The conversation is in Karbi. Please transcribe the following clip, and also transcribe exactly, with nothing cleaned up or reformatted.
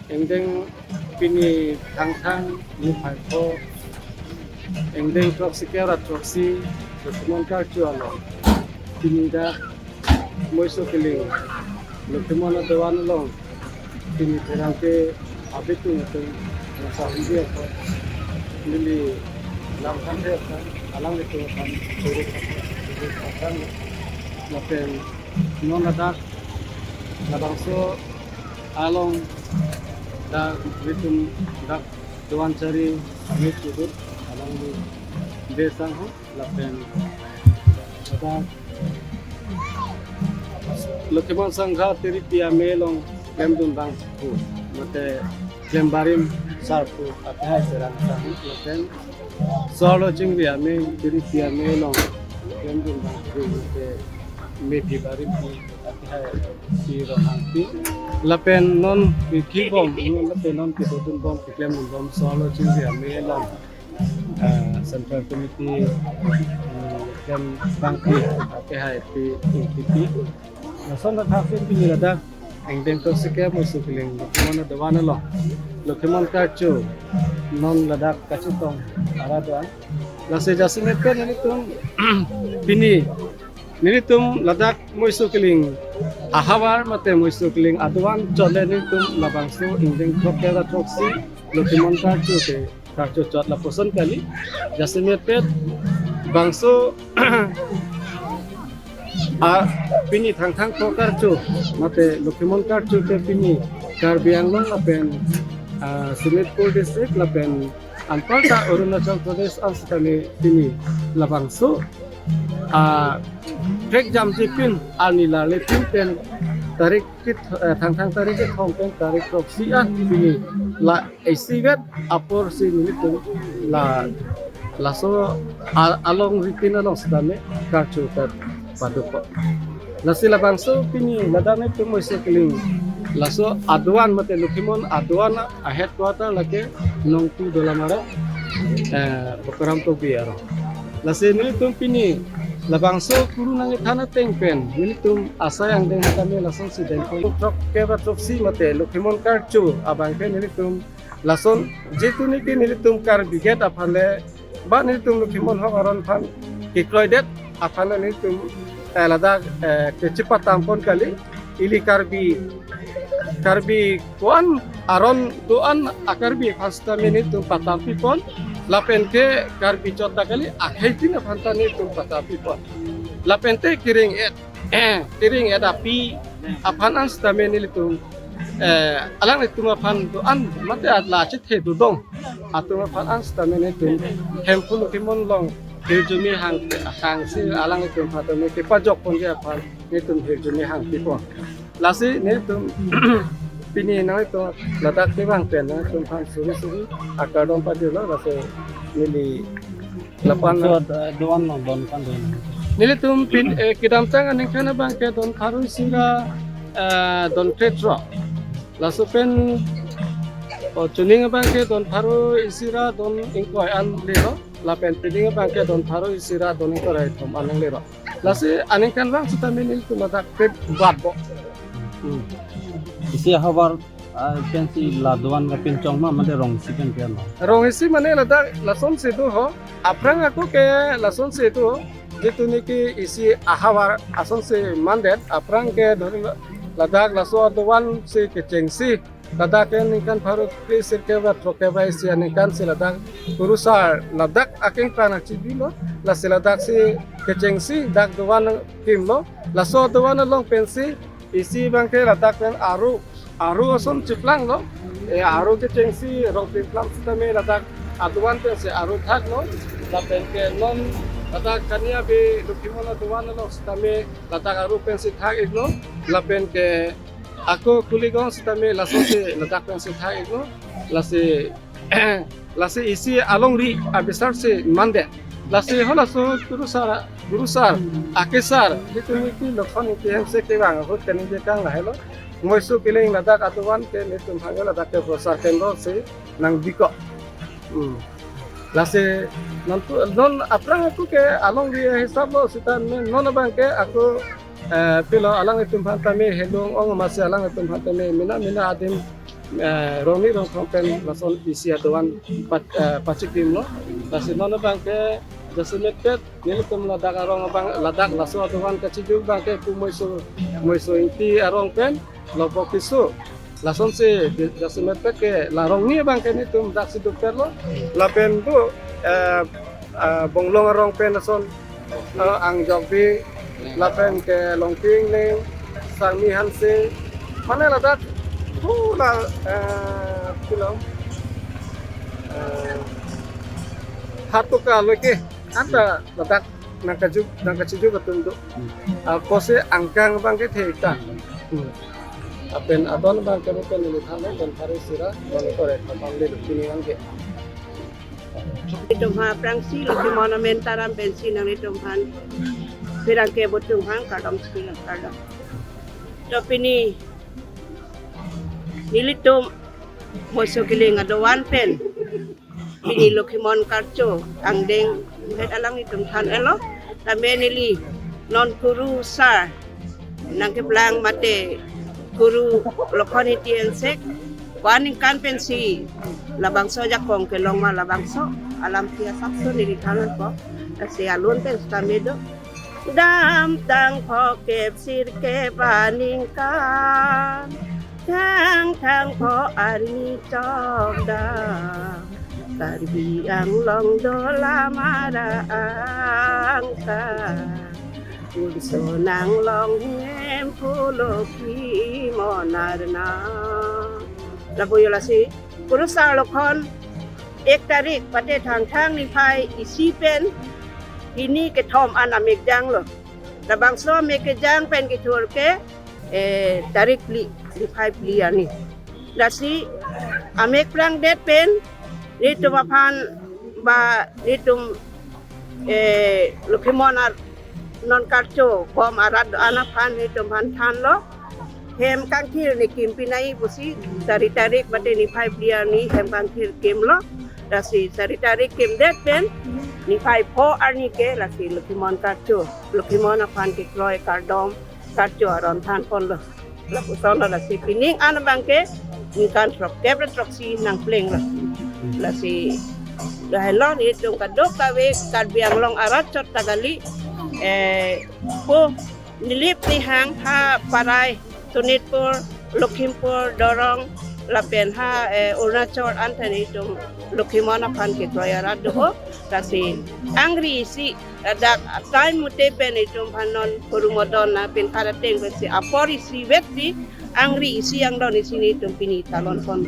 Angdeng pini Thangthang niphai pho, angdeng throksi kep ra throksi, Lokhimon Karcho along pini dak Moiso Kiling Lokhimon adovan along pini pherangke abitung atum nasa hundi ako neli lam than de ako alanglitum aphan turut ako, turut ako lapen non ladak labangso along dak nelitum dak dovan chari amit judut alangli besang ho lapen dak Lokhimon Sangha Tiripi Ame along klemdun abang pu mate klem barim sarpo athe hai serang sang lapen Solo Chingri Ame Tiripi Ame along klemdun abang pu mate methi barim pu athe hai si Ronghangpi lapen non kithibom non lapen non kidodunbom keklemdunbom Solo Chingri Ame along ah, Central Committee, hmm, klem abang pu athe hai pi ingtipi. Lason athak si pini ladak angdeng throksi kep Moiso Kiling Lokhimon adovan along Lokhimon Karcho non ladak kachetong arat doan. Lasi jasemet pen nelitum pini nelitum ladak Moiso Kiling ahavar mate Moiso Kiling adovan chot le nelitum labangso angdeng throksi kep ra throksi Lokhimon Karcho ke karcho chot lapuson kali. Jasemet pen bangso a pini Thangthang pho Karcho mate Lokhimon Karcho ke pini Karbi Anglong lapen ah, Sonitpur district lapen anparta Arunachal Pradesh an sitame pini labangso ah, trek jamji pin ani lale pin pen tarik kit eh, Thangthang tarik kethom pen tarik throksi an pini la isivet apor si nelitum la laso a- along ritin along sitame karcho kat paduk. Lasi labangso pini ladak nelitum Moiso Kiling laso adovan mate Lokhimon adovan a headquarter lake Nongpi Dolamara, eh, Bokram Tokbi arong. Lasi nelitum pini labangso kuru nangkethan ateng pen nelitum asai angdeng tame lasonsi dengpon throksi kep ra throksi mate Lokhimon Karcho abang ke nelitum lason jitu niki nelitum Karbi gate aphan le ba nelitum Lokhimon ahok aron aphan kekroidet aphan le nelitum eh, ladak eh, kechepatangpon kali ili Karbi Karbi ko-an aron do-an a Karbi aphan sitame nelitum patangpipon lapen ke Karbi chot ta kali akhei tin aphan ta nelitum patangpipon lapen te kering et eh, kering et api aphan an sitame nelitum eh, alanglitum aphan do-an mate la chethe dodong atum aphan an sitame netum Hemphu Lokhimon along hirjume hang hangsi alanglitum aphan tame kepajok ponji aphan netum hirjume hangpipon. Lasi netum pini nangtum ladak kevang pen nangtum aphan suri suri akardom pajirlo, lasi neli lapu-an. So, eh, do-an long don kan don. Nelitum pin, eh, kedamtang aningkan abangke don pharo isi ra, eh, don krethrok. Laso pen, o, chuning abangke don pharo isi ra don ingkoi an lelo. Lapen pining abangke don pharo isi ra don ingkoi ra thom an nanglelo. Lasi aningkanvang sitame nelitum ladak kre batbo. Hmm. Isi ahavar, ah, pensi la do-an kapinchong ma, mate rong isi pen pen ma? Rong isi mane ladak lasonsi do ho. Aphrang ako ke lasonsi do. Jitu niki isi ahavar asonsi mandet. Aphrang ke dhori ladak laso do-ansi kechengsi. Ladak ke ningkan pharo kre sirkep ra throkkep ra isi aningkansi ladak kurusar ladak akeng pran chibilo, lasi ladaksi kechengsi dak do-an kimlo, laso do-an along pensi isi abangke ladak pen aro, aro ason chiplanglo, e aro kechengsi rong pinplang sitame ladak do-an pensi aro thaklo, lapen ke non ladak Kania Bey Lokhimon do-an along sitame ladak aro pensi thak-iklo, lapen ke ako Kuligong sitame lasonsi ladak pensi thak-iklo. Lasi, lasi isi alongri abisarsi mande. Lasi halaso kurusar, kurusar akesar, jitu niki Lokhon Ingti Hensek kevang ahut kaningje kang lahelo. Moiso Killing ladak do-an ke netum hangke ladak ke prosar kendrosi nangbiko. Hmm. Lasi non tu, non aphrang ako ke alongri hisaplo sitame non abangke ako, eh, pilo alanglitum aphan tame helung ong masi alanglitum aphan tame mena mena adim, eh, rongni rongthom pen lason isi do-an pat-, eh, pachikimlo. Lasi non abangke jasemetpet nelitum ladak arong abang ladak laso do-an kachijul abangke pu Moiso, Moiso Ingti arong pen Lobok Tisso. Lasonsi jasemetpet ke la rongni abangke netum daksi dukpetlo. Lapen do, eh, eh, Bonglong arong pen ason, eh, Angjok Bey, lapen ke Longki Engleng, Sangmi Hanse, mane ladak pu la, eh, pulang, eh, Hatuka loke anta ladak nangkaju, nangkachiju atum do. Hmm. Apotsi angkang abangke thektan. Hmm. Lapen adon abangke pen neli thanlo don pharo isi ra don ingkoi ra thom an lelo pini abangke. Itum ha aphrangsi Lokhimon amen taram pensi nanglitum aphan pherangke atum aphan kardom si kardom. To pini nelitum Moiso Killing do-an pen pini Lokhimon karcho angdeng het alanglitum than-etlo. Tame neli non kurusar nangkeplang mate Kuru Lokhon Ingti Hensek ko-an ningkan pensi labangso ajakong kelong ma labangso alam tiya sapso neli thanpo. Lasi alun pen sitame do. Damtang phokep sirkep aningkan, Thangthang pho arni chokdam, Karbi Anglong dolamara angka, Kunso nanglong Hemphu Lokhimon arnam. Lapu yo lasi, kurusar Lokhon ek tarik mate Thangthang niphai isi pen hini kethom an amek janglo. Labangso amek kejang pen kethur ke, eh, tarik phli, niphai phli arni. Lasi amek prangdet pen netum aphan ba netum, eh, Lokhimon ar non karcho bom arat do-an aphan netum aphan thanlo. Hem kangthir ne kim pinai pusi sari tarik mate niphai phli arni hem kangthir kimlo. Lasi sari tarik kimdet pen niphai pho arni ke lasi Lokhimon karcho, Lokhimon aphan kekroi kardom karcho aron thanponlo. Lapuson lo lasi pining an abangke ningkan throkkep ra throksi nangplenglo. Lasi lahelo netum kadokave Karbi Anglong arat chot ta kali, eh, po Nilip nihang ha parai Sonitpur, Lakhimpur, Dorong, lapen ha, eh, Arunachal an ta netum Lokhimon aphan kekroi arat do ho. Lasi angri isi ladak time mute pen netum aphan non Kurumodon na pen karateng pensi apor isi vetsi angri isi angdon isi nelitum pini talon pon.